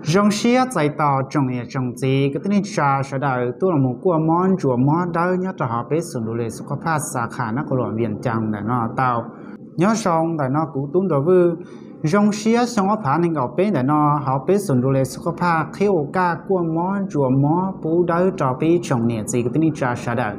Zoo siab txais tos tsoom niam tsoom txiv kwv tij neej tsa sawv daws tuaj los mus kuaj mob ntsuas mob dawb nyob rau hauv peb xum du le xub qhov phaj xa khas nab qhov luam viam cas ntawm no tau. Nyob zoo ntawm no kuv tub nruas vwj, zoo siab xyoo ob phav nees nkaum peb ntawm no hauv peb xum du le xub qhov phaj qhib ua kaj kuaj mob ntsuas mob pub dawb rau peb ib tsoom niam txiv kwv tij neej tsa sawv daws.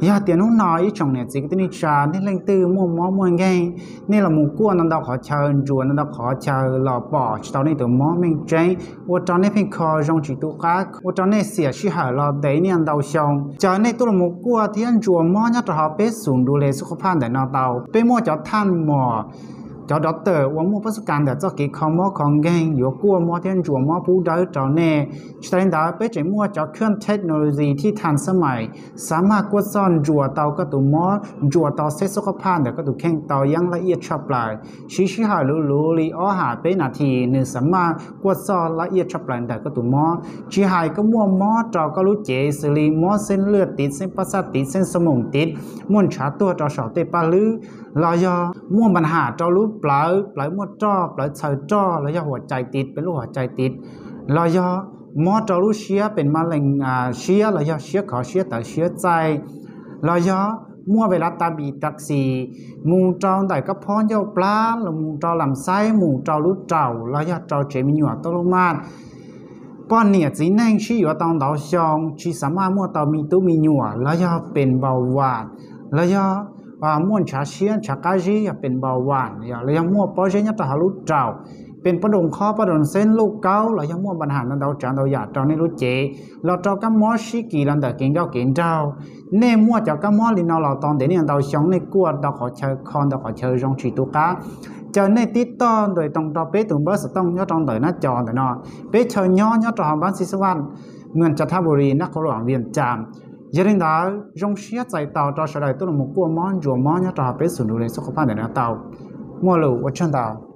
Yog tias hnub no ib tsoom niam txiv kwv tij neej tsa nej leej twg muaj mob muaj nkeeg, nej los mus kuaj ntau ntau qhov chaw ntsuas ntau ntau qhov chaw los pom tsis tau nej tus mob meej tseeb, ua rau nej pheej kho zoo tsis tu qab, ua rau nej xiam sij hawm los ntev niaj ntau xyoo. Caw nej tuaj los mus kuaj thiab ntsuas mob nyob rau hauv peb xum du le xub qhov phaj ntawm no tau. Peb muaj cov thaj mom, cov doctor uas muaj pab xub kas ntawm txoj kev kho mob kho nkeeg yuav kuaj mob thiab ntsuas mob pub dawb rau nej. Tsis tas li ntawd peb tseem muaj cov khej technology thij thas xab mais, xa maj kuaj txoj ntsuas tau koj tus mob, ntsuas tau xeb xub qhov phaj ntawm koj tus kheej tau yeeb laj iaj tshaj plaws. Siv sij hawm luv luv li ob ham peb nas this nws xa maj kuaj txoj laj iaj tshaj plaws ntawm koj tus mob. Tsis hais koj muaj mob rau koj lub cev xws li mob xeeb lwj tid, xeeb pab xaj tid, xeeb xo moos tid, muaj ntshav tuag rau saum tej paj hlwb, los yog muaj npa ham rau lub plawv, plawv muaj roj, plawv txhaws roj, los yog huam cai tid, peb lub huam cai tid, los yog mob rau lub siab pes ma lees siab los yog siab khov siab tawv siab txaij, los yog muaj ve las tas bim tas xis mus rau ntawm kab phob ncauj plab los mus rau lam xaib mus rau lub raum los yog rau tsev me nyuam tuaj lub maj. Poj niam txiv neej sib yuav tau ntau xyoo tsis xa maj muaj tau me tub me nyuam los yog pes npau vam, los yog muaj ntshav siab ntshav qab zib yog pes npau vam, los yog muaj pob zeb nyob rau hauv lub raum, pes pob doos qhob pob doos xeeb luj kaub los yog muaj npa ham ntau ntau tsav ntau yam rau nej lub cev, los rau kab mob sib kis los ntawm kev nkauj kev nraug. Nej muaj cov kab mob li no los tau ntev niaj ntau xyoo, nej kuaj ntau qhov chaw kho ntau qhov chaw zoo tsis tu qab, caw nej tib toj ntuas toos rau peb tus npawb xov tooj nyob rau ntawm nab co ntawm no. Peb chaw nyob nyob rau hauv npab xib xab vaj, mws cas thab npu lis nab qhov luam viam cas. Yog li ntawd zoo siab txais tos rau sawv daws tuaj los mus kuaj mob ntsuas mob nyob rau hauv peb xum du le xub qhov phaj ntawm no tau. Muaj lus ua tsaug ntau.